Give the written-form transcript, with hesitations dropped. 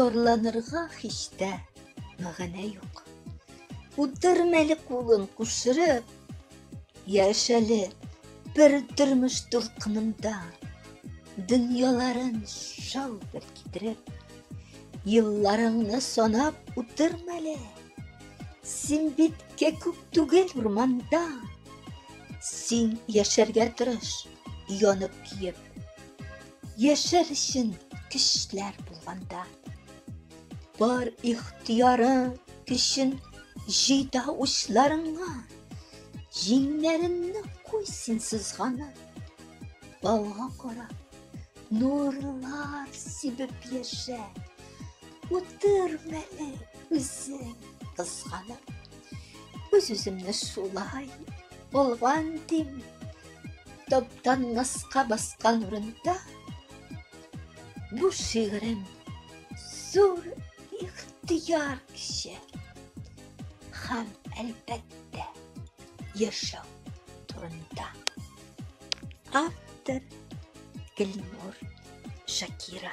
Зарланырга һич тә мәгънә юк. Утырма әле кулын кушырып, яшә әле бер тормыш дулкынында, дөньяларын шау бер китереп, елларыңны санап утырма әле. Син бит кәкүк түгел урманда. Син яшәргә тырыш, янып киеп. Яшәр өчен көчләр булганда. Бар ихтыяры көчен җый да учларыңа. Җиңнәреңне куй син сызганып. Алга карап, нурлар сибеп яшә. Утыр әле үзең кызганып. Үз-үземне шулай алган дим. Таптанмаска баскан урында бу шигырем зур ихтыяр көче һәм, әлбәттә, яшәү турында. Автор Гөлнур Шакира.